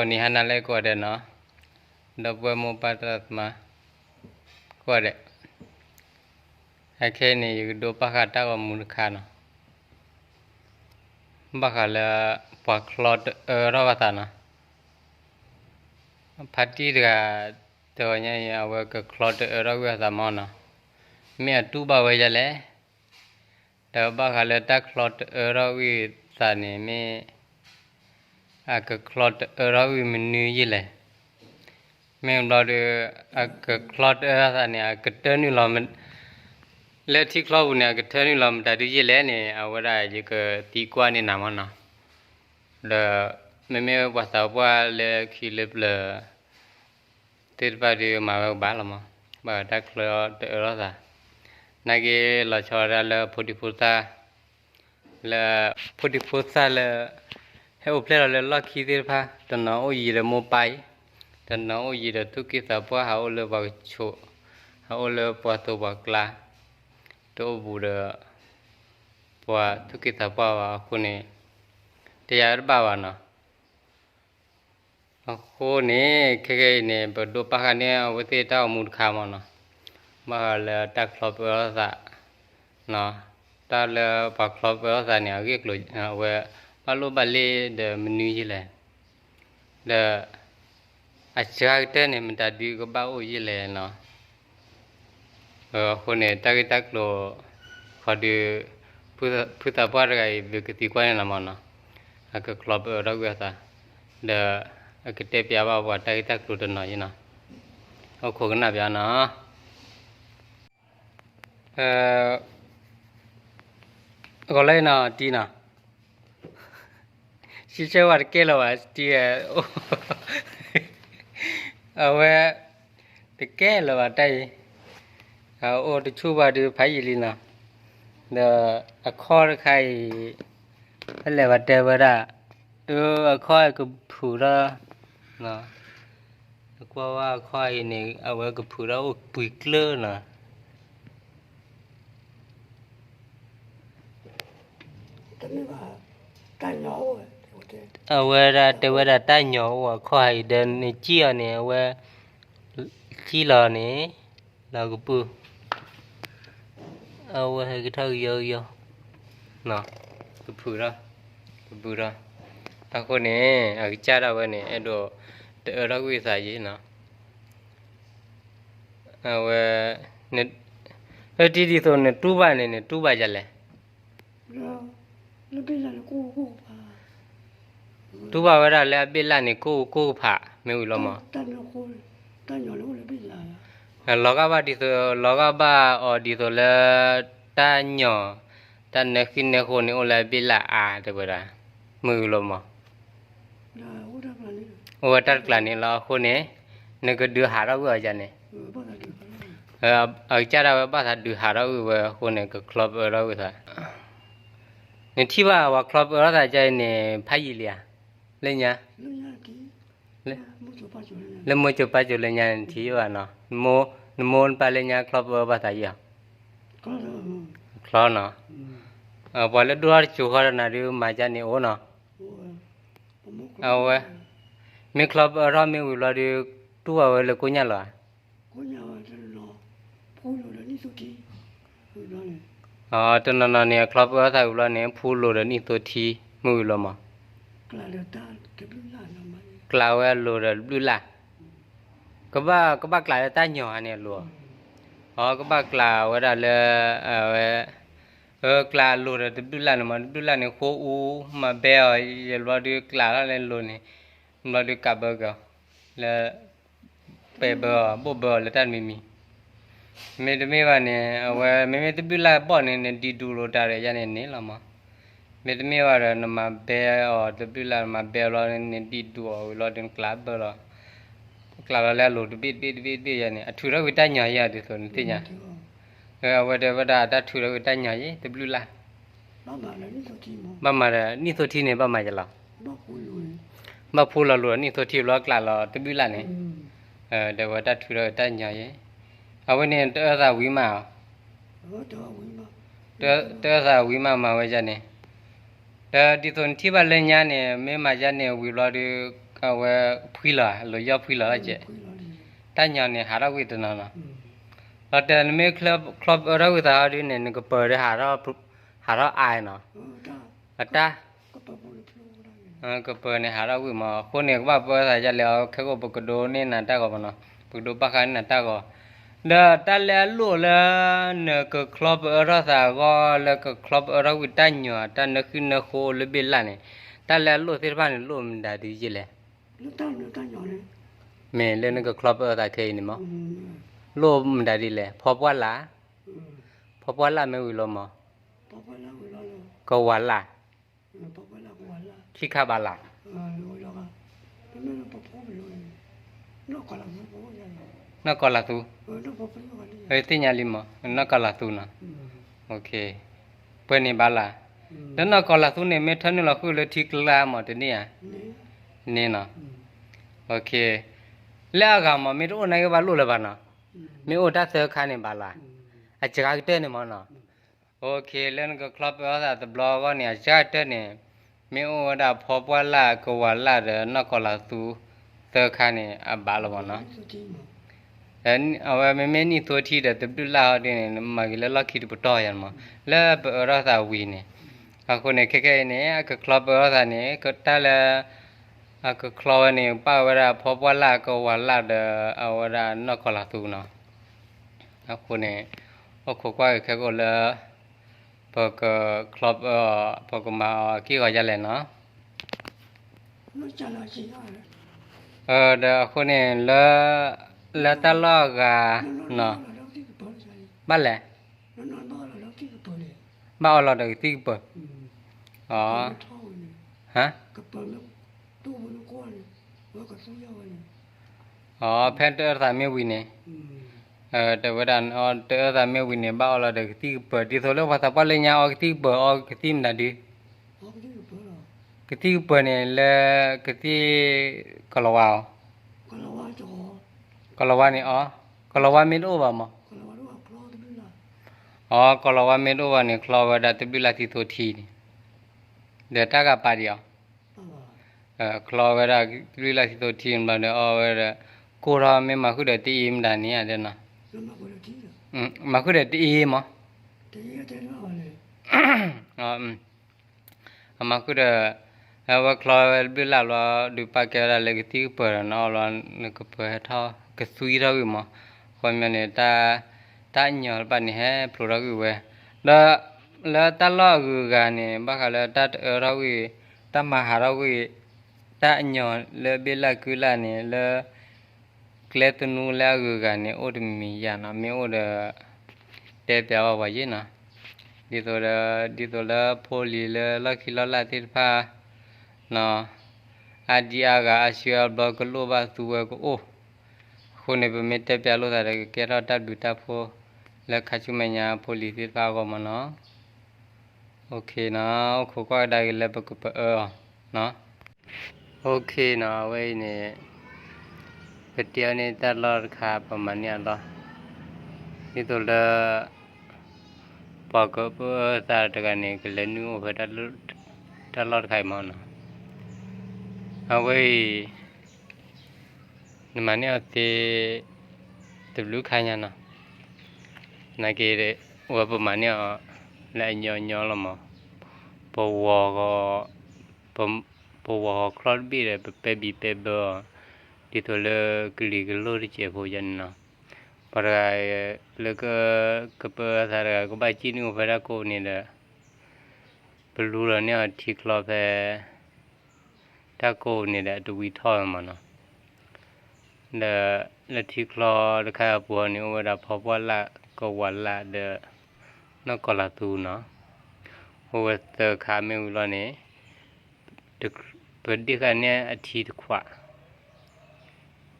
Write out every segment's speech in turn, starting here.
ဂီၤနံၤဟါနၤလၢကိးဂၤဒဲးနီၤ, ဒီပုၢ်ဝဲၢ်မိၢ်ပၢ်သရၣ်သမါ ကိးဂၤဒဲး, အခဲအံၤန့ၣ် ယကဒိးဘၣ်ဃးတၢ်ဂီၤမူတခါနီၤ, ဘၣ်ဃးလၢ ပှၤချီတအၢထီၣ်ဘၣ်သးနီၤ, ဖါတံၢ်တဂၤ တဂီၤညါအံၤ အဝဲကချီတအၢထီၣ်ကွံာ်အသးမးနီၤ, မ့ၢ်အတူၢ်ဘၣ်ဝဲဒ်လဲၣ်, ဒီးဘၣ်ဃးလၢတၢ်ချီတအၢထီၣ်ကွံာ်သးန့ၣ် မ့ၢ် အကချီတအၢထီၣ်ကွံာ်မနုၤယဲၢ်လဲၣ်, မ့ၢ်ဘျီဒီး အကချီတအၢထီၣ်သးန့ၣ် အကတၢၢ်နုာ်လီၤ လၢထံချီပူၤန့ၣ် အကတၢၢ်နုာ်လီၤမတၤဒုးယဲၢ်လဲၣ်န့ၣ် အဝဲဒၣ်ယကသံကွၢ်န့ၢ်နၤမးနီၤ, ဒီး မ့မ့ၢ်ပှၤသးပှၢ်လၢခံလၢပျၢၤ သ့ၣ်တဖၣ်ဒီးမၤဝဲကဘၣ်လီၤမး, ဘၣ်ဃးတၢ်ချီတအၢထီၣ်သး, နာ်က့ လီၤဆီဒၣ်တၢ်လၢဖိဒံဖိသၣ်, လၢ ဖိဒံဖိသၣ်လၢ ဟဲအိၣ်ဖျဲၣ်လီၤလၢလီၢ်ခံသ့ၣ်တဖၣ် တနီၤအိၣ်ယံၤဒီးမိၢ်ပၢ်အံၤ, တနီၤအိၣ်ယံၤဒီးသူၣ်က့သးပှၢ် ဟးအိၣ်လၢပှၤကဆိး, ဟးအိၣ်လၢပှၤသိးပှၤကျါ, တအိၣ်ဘူးဒီး ပှၤသူၣ်က့သးပှၢ်ဘၣ်အဃိန့ၣ် တယၤတဘၣ်ဘၣ်နီၤ. အဃိန့ၣ် ခဲကနံၣ်အံၤန့ၣ် ပဒိးဘၣ်ဃးန့ၢ်အဝဲသ့ၣ်တၢ်ဂီၤမူတခါမးနီၤ, ဘၣ်ဃးလၢတၢ်ချီပအၢထီၣ်သး, တၢ်လၢပှၤချီပအၢထီၣ်သးန့ၣ် အဂ့ၢ်အကျိၤ အဝဲ ဘၣ်လိၣ်ဘၣ်လဲဒီးမနုၤယဲၢ်လဲၣ်, ဒီး အစှၤကတၢၢ်န့ၣ် မတၤဒုးကဘၣ်အိၣ်ယဲၢ်လဲၣ်နီၤ. အဃိန့ၣ် တၢ်ဂ့ၢ်တၢ်ကျိၤ ခီဒုး ဖုသးပှၢ်တဂၤအံၤ ဘုကသံကွၢ်န့ၢ်နၤမးနီၤ, အကချီပအၢထီၣ်ကွံာ်အသး, ဒီး အကတဲပျးဘၣ်ပှၤတၢ်ဂ့ၢ်တၢ်ကျိၤတနီၤယဲၢ်နီၤ, အိၣ်ခိးကနၣ်ပျးနီၤ. ဂီၤလၢနီၤ တံၤနီၤ, ဆံဆဲဝဲတကဲလၢၤဘၣ် တံၤ, အဝဲ တကဲလၢၤဘၣ်တၢ်အံၤ, အအိၣ်တဆူၣ်ဘၣ်ဒုးဖးယံာ်လံနီၤ, ဒီးအခီၣ်တခါအံၤ ဖဲလဲၣ်ဘၣ်တဲဝဲဒၣ်, အခီၣ်အံၤကဖုးထီၣ်, ကွၢ်ဝဲအခီၣ်အံၤန့ၣ် အဝဲကဖုးထီၣ်အိၣ်ပှဲၤကျၢၤနီၤ. အဝဲဒၣ်တဲဝဲဒၣ်တၢ်ညီအိၣ်ဝဲ အခီၣ်အံၤဒီးနကံၣ်အီၤန့ၣ် အဝဲ ကံၣ်လီၤန့ၣ် လီၤကပုၢ်, အဝဲဟဲကထီၣ်ကယီကယီ, ကဖုးထီၣ်, ကဖုးထီၣ်, အဃိန့ၣ် အကစၢ်ဒၣ်ဝဲန့ၣ် အဲၣ်ဒိးတအၢထီၣ်ကွံာ်သးယဲၢ်နီၤ. အဝဲ လၢတံၤဒ်သိးနတူၢ်ဘၣ်န့ၣ် နတူၢ်ဘၣ်ဒ်လဲၣ်. တူၢ်ဘၣ်ဝဲဒၣ်လၢအဘ့ၣ်လၢ်န့ၣ် ကိၢ်ကိၢ်ကဖး မ့ၢ်ဝံၤလီၤမး. လီၤဂာ်ဘၣ်ဒ်သိး, လီၤဂာ်ဘၣ်အီၤဒ်သိးလၢ တၢ်ညီ, တၢ်နၢဃံနၢဃိန့ၣ် အိၣ်လၢအဘ့ၣ်လၢ်အါ တဲဝဲဒၣ်, မ့ၢ်ဝံၤလီၤမး. အိၣ်ဝဲတၢ်တကျးန့ၣ်လီၤ. အဃိန့ၣ် နကဒုးဟးထီၣ်ကွံာ်အီၤယၤန့ၣ်, အကစၢ်ဒၣ်ဝဲဘၣ်သးဒုးဟးထီၣ်ကွံာ်ဝဲအဃိန့ၣ် ကချီပအၢထီၣ်ကွံာ်သး. နထံၣ်ဘၣ်ပှၤချီပအၢထီၣ်သးယဲၢ်န့ၣ် ဖးယံာ်လံဧါ, လၢညါ လၢမိၢ်စိၤပၢ်စိၤလၢညါန့ၣ် နထံၣ်ဘၣ်နီၤ, နမိၢ်နပၢ်လၢညါချီပအၢဘၣ်သးယဲၢ်ဧါ. ချီနီၤ, ပှၤလၢဒိၣ်ထီၣ်တစိၤဃီဒီးနၤဒုးမၤယါန့ၣ်အိၣ်နီၤ. အဝဲ မ့ၢ်ချီပအၢထီၣ်မ့ၢ်ဝံၤဘျီဒီး တူၢ်ဘၣ်ဝဲလၢကိညၣ်လီၤဧါ. တနီၤနီၤန့ၣ် အချီပအၢထီၣ်သးဝံၤဘျီန့ၣ် ဖူလိာ်ဒီးနံၣ်သိထံ မ့ၢ်ဝံၤလီၤမး. ကျးဝဲအလိၤဒီးတဘျုးလၢ်, ကဘၣ်, ကဘၣ်ကျးလၢတၢ်ညီဧါန့ၣ်အလိၤ, အကဘၣ်ကျးဝဲဒၣ်လၢ အဝဲ ကျးအလိၤဒီးတဘျုးလၢ်န့ၣ်မး, တဘျုးလၢ်န့ၣ် ဃိအူမၤဘဲအီၤ ယဲၢ်ဘျီဒုးကျးထီၣ်လၢလိၤန့ၣ်, ဘျီဒုးကးဘၢက့ၤအီၤ လၢ ပဲာ်ဘၢအီၤ ဘိၣ်ဘၢအီၤလၢတၢ်တမံၤမံၤ, မ့တမ့ၢ်ဘၣ်န့ၣ် အဝဲ မ့မ့ၢ်တဘျုးလၢ်ဘီၣ်န့ၣ် နဒံးဒူးလိာ်တၢ်ဒီးယါန့ၣ်န့ၣ်လီၤမး. မ့တမ့ၢ်ဘၣ်ဒီး နမၤဘဲအီၤတဘျုးလၢ် နမၤဘဲအီၤဘျီ နဒံးဒူးအီၤဝံၤလီၤဒီးနကျးဘၢလီၤ, ကျးလီၤလၢအလိၤတဘ့ၣ်တဘ့ၣ်တဘ့ၣ်တဘ့ၣ်ယါန့ၣ် အထုးထီၣ်ကွံာ်တၢ်ညီယါဒ်သိးနသ့ၣ်ညါ, အဝဲတဲဝဲဒၣ်တၢ်ထုးထီၣ်ကွံာ်တၢ်ညီယဲၢ် တဘျုးလၢ် ဘၣ်မၤဒီးနံၣ်သိထံန့ၣ် ဘၣ်မၤယလီၤ, ဘၣ်ဖူလီၤလိၤဒီးနံၣ်သိထံဘျီကျးလီၤတဘျုးလၢ်န့ၣ်, တဲဝဲတၢ်ထုးထီၣ်တၢ်ညီယဲၢ်, အဝဲန့ၣ်တအၢသးဝံၤမး, တအၢသးဝံၤမးမၤဝဲယါန့ၣ်, ဒီးဒ်သိးနထံၣ်ဘၣ်လၢညါန့ၣ် မ့ၢ်မၤယါန့ၣ်ဝံၤဘျီဒီး အဝဲဖှံလီၤ လိာ်ယီၢ်ဖှံလီၤလၢကဲး, တၢ်ညီန့ၣ်ဟးထီၣ်ကွံာ်တနီၤနီၤ, လီၤတဲာ်နမ့ၢ်ချီပအၢထီၣ်ကွံာ်သးဟီဒုန့ၣ် နကပၢၤဒီး ဟးထီၣ်အါနီၤ, အတၢ် ကပၢၤန့ၣ်ဟးထီၣ်ကွံာ်မး, အဃိန့ၣ် ကဘၣ်ပအၢသးဒ်လဲၣ်အီၤ ခဲကိာ်ပကဒိးန့ၢ်နၤတၢ်ဂီၤမးနီၤ, ပကဒိးဘၣ်ဃးန့ၢ်နၤတၢ်ဂီၤ, ဒီးတၢ်လၢအလိၣ်လၢ နကချီပအၢထီၣ်သးအဂီၢ် လၢကချီပအၢထီၣ်ကွံာ်တၢ်ညီ တၢ်နၢဃံနၢဃိလၢဘ့ၣ်လၢ်န့ၣ်, တၢ်လၢအလိၣ်သ့ၣ်တဖၣ်န့ၣ် လိၣ်မတၤဒ်လဲၣ်, မ့ၢ်လၢနကချီပအၢသးခဲအံၤန့ၣ်မး, လိၣ်မတၤဒ်လဲၣ် ဖီပှၢ်လၢ်, ဖီပှၢ်လၢ်မ့ၢ်ဝံၤလီၤမး, ကဝၤလၢ်, ထံခါဘၣ်လၢ်, နီၢ်ကီၢ်လးသူ, သ့ၣ်ညါလံမး နီၢ်ကီၢ်လးသူနီၤ, ပှဲၤန့ၣ်ဘၣ်လၢ်, လၢနီၢ်ကီၢ်လးသူန့ၣ် မ့ၢ်ထၢနုာ်လီၤဃုာ်လၢထံကျါမး တန့ၢ်ဧါ, န့ၣ်နီၤ, လၢအဂၤမး မ့ၢ်တအိၣ်နာ်က့ဘၣ်လိၣ်လၢၤဘၣ်နီၤ, မ့ၢ်အိၣ်တၢ်သၢခါန့ၣ်ဘၣ်လၢ်, အစှၤကတၢၢ်န့ၣ်မးနီၤ, လၢနကချီပအၢသးတဘျီအဂီၢ်န့ၣ် အစှၤကတၢၢ်န့ၣ် မ့ၢ်အိၣ်ဝဲဒၣ်ဖီပှၢ်လၢ် ကဝၤလၢ်ဒီးနီၢ်ကီၢ်လးသူ သၢခါန့ၣ် အဘၣ်လီၤမးနီၤ, အဝဲမ့မ့ၢ်နံၣ်သိထံဒီးတဘျုးလၢ်ဟီဒ်န့ၣ် မၤက့ၤလၢလီၢ်ခံတပတီၢ်ယါမး လၢပအၢထီၣ်သးဝံၤန့ၣ်, အဃိန့ၣ် ခဲခဲအံၤန့ၣ် အကချီပအၢထီၣ်သးန့ၣ် တၢ်လၢ အကချီဝဲန့ၣ် ပာ်ဝဲဒၣ်ဖီပှၢ်လၢ် ကဝၤလၢ်ဒီး အဝဲဒၣ်နီၢ်ကီၢ်လးသူနီၤ, အဃိန့ၣ် အိၣ်ခိးကွၢ်က့ၤခဲကိာ်လၢ ပကချီပအၢ ပကမၤအီၤက့ၢ်ဂီၤဒ်လဲၣ်နီၤ, ဒီးအဃိန့ၣ် လၢ လၢတၢ်လီၢ်အဂၤနီၤ, ဘၣ်လဲၣ်, ဘၣ်အီၣ်လီၤဒီးကသံၣ်ကပၢၤ, အ ဖဲတအၢသးမ့ၢ်ဝံၤန့ၣ်, တဲဝဲဒၣ် တအၢသးမ့ၢ်ဝံၤန့ၣ် ဘၣ်အီၣ်လီၤဒီးကသံၣ်ကပၢၤ ဒ်သိးလၢပှၤသးပှၢ်လၢညါအီကသံၣ်ကပၢၤ အီကသံၣ်မနုၤဒု, ကသံၣ်ကပၢၤန့ၣ် လၢကသံၣ် ကလီၤဝါအီၤ, ကလီၤဝါန့ၣ်အီ, ကလီၤဝါမ့ၢ်တအိၣ်ဘၣ်မး, အ ကလီၤဝါမ့ၢ်တအိၣ်ဘၣ်န့ၣ် ချီဝဲဒၣ်တဘျုးလၢ်ထံသိထံန့ၣ်, ဒီးတၢ်ဂၤပာ်ဒံးအီၤ ချီဝဲဒၣ်တဘျုးလၢ်ထံသိထံန့ၣ်ဘျီဒီး အီဝဲဒီး ကိၢ်ထီၣ်မ့ၢ်မၤဃုာ်ဒီးတအ့မတၤန့ၣ်ဧါဒီးနီၤ, မၤဃုာ်ဒီးတအ့မး, အမၤဃုာ်ဒီး အဝဲချီဝဲတဘျုးလၢ်ဘျီ ဒုးပာ်ကဲဝဲဒၣ်လၢကသံၣ်ကပၢၤဒီးနီၤ အီဘျီ နကပၢၤဟဲထီၣ် ကသွံထီၣ်ဂ့ၤမး, ခီပညီန့ၣ် တၢ်အညီတဖၣ်န့ၣ် ဟဲဖျိးထီၣ်ဂ့ၤဝဲ, ဒီး လၢတၢ်လီၢ်အဂုၤအဂၤန့ၣ် ဘၣ်ဃးလၢတၢ်တအၢထီၣ်ဂ့ၤ, တၢ်မၤဟးထီၣ်ဂ့ၤ, တၢ်အညီလၢဘ့ၣ်လၢ်ကုလၢ်န့ၣ် လၢ ကျဲသနူလၢအဂုၤအဂၤန့ၣ် အိၣ်တမံၤမံၤယါနီၤ, မ့ၢ်အိၣ်ဒီး တဲပျးဘၣ်ပှၤယ့ၣ်နီၤ, ဒ်သိးဒီး ဒ်သိးလၢဖိလံၤလၢလီၢ်ခံလီၢ်လၢ်သ့ၣ်တဖၣ်နီၤ, အါဒံအါဂၤအါဆှၢအါဘျီကလိၣ်ဘၣ်သူဝဲကအိၣ်, အဃိန့ၣ် ပမ့ၢ်တဲပျးလိာ်သးဒီး ကကဲထီၣ်တၢ်ဘျုးတၢ်ဖှိၣ် လၢခါဆူမဲာ်ညါဖိလံၤသ့ၣ်တဖၣ်အဂီၢ်မးနီၤ, အိၣ်ခိးကွၢ်ကဒါက့ၤလၢပကပအၢအီၤနီၤ အိၣ်ခိးနီၤ အဝဲအံၤန့ၣ် ပတဲအီၤန့ၣ်တၢ်လီၢ်တခါ ပမၤန့ၢ်အလီၢ်, ဒ်သိးလၢ ပှၤကပအၢသးတဂၤန့ၣ် ကလဲၤနုာ်အိၣ်ဖဲ တၢ်လီၢ်တခါအံၤမးနီၤ, အဝဲအံၤ နမၤန့ၢ်အီၤသ့ တဘျုးခါညါနီၤ, နာ်က့ ဝဲပမၤန့ၢ်အီၤ လၢအညီညီလီၤမး, ပဝီၤ ပဝီၤဟီၣ်ချီၣ်တဘ့ၣ်ဒီး ပပဲဘံးပဲဘၢအီၤ, ဒ်သိးလၢကလံၤကလိၢ်တစဲးဖိယါန့ၣ်နီၤ, ပှၤတဂၤ လၢက ကပအၢသးတဂၤ ကဘၣ်စံၣ်နုာ်အိၣ်ဖဲတၢ်ကိးန့ၣ်ဒီး ပလူလီၤန့ၢ်အီၤထံချီဖဲ တၢ်ကိးန့ၣ်ဒီး တဝံၤထီၣ်ဝဲမးနီၤ, ဒီးလၢထံချီတခါအပူၤန့ၣ် အိၣ်ဝဲဒၣ်ဖီပှၢ်လၢ် ကဝၤလၢ်ဒီး နီၢ်ကီၢ်လးသူနီၤ, အိၣ်ဝဲသၢခါမ့ၢ်ဝံၤလီၤန့ၣ် ပဒ့ၣ်ဃာ်န့ၢ်အထံတခွး,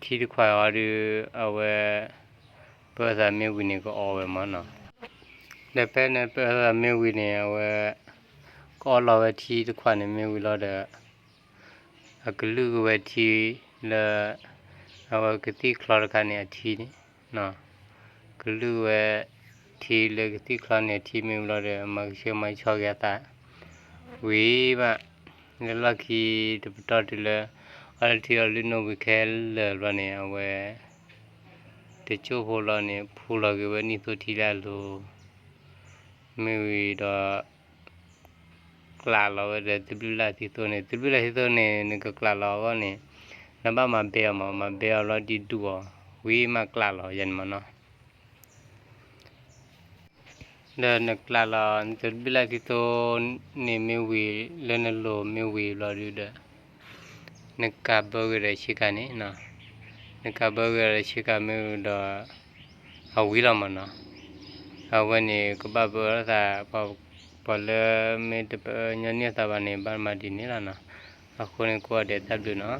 ထံတခွးအီၤဒီး အဝဲ ပအၢသးမ့ၢ်ဝံၤန့ၣ် ကအီဝဲမးနီၤ, ဒီးဖဲန့ၣ်ပအၢသးမ့ၢ်ဝံၤန့ၣ် အဝဲ ကအီလီၤဝဲထံတခွးန့ၣ်မ့ၢ်ဝံၤလီၤဒီး အကလုၢ်ကဝဲထံလၢ အဝဲကသံၣ်ချီတခါန့ၣ်အထံန့ၣ် ကလုၢ်ဝဲထံလၢကသံၣ်ချီန့ၣ်အထံမ့ၢ်ဝံၤလီၤဒီး မၤကဆှၢမၤကဆှီက့ၤအသး ဝံၤဘၣ် လၢလီၢ်ခံတပတီၢ်တုၤလၢ အလၢထံအီၤလၢနီၣ်ဝံၤခဲလၢာ်ဘျီန့ၣ် အဝဲ တစိၢ်ဖိလီၤန့ၣ် ဖူလီၤက့ၤဝဲနံၣ်သိထံလၢအလိၤ, မ့ၢ်ဝံၤဒီး ကျးလီၤဝဲဒီးသဘျုးလၢ်ထံသိန့ၣ်, သဘျုးလၢ်ထံသိန့ၣ် နကကျးလီၤအဂီၢ်န့ၣ် နဘၣ်မၤဘဲအီၤမး, မၤဘဲအီၤလီၤဒ်ဒူၣ်အီၤ ဝံၤမးကျးလီၤယၤန့ၣ်မးနီၤ. ဒီးနကျးလီၤ နသဘျုးလၢ်ထံသိန့ၣ်မ့ၢ်ဝံၤ လၢနလိၤမ့ၢ်ဝံၤဘျီဒုဒီး နကးဘၢက့ၤဒီးဆ့ကၤန့ၣ်နီၤ, နကးဘၢက့ၤဒီးဆ့ကၤမ့ၢ်ဝံၤဒီး အဝံၤလီၤမးနီၤ. အဝဲန့ၣ်ကဘၣ်ဘၢအသး ပှၤလၢမ့ၢ်တပညီနုၢ်အသးဘၣ်န့ၣ် ဘၣ်မၤဒ်န့ၣ်လီၤနီၤ. အဃိန့ၣ် ကိးဂၤဒဲးတၢ်ဘျုးနီၤ.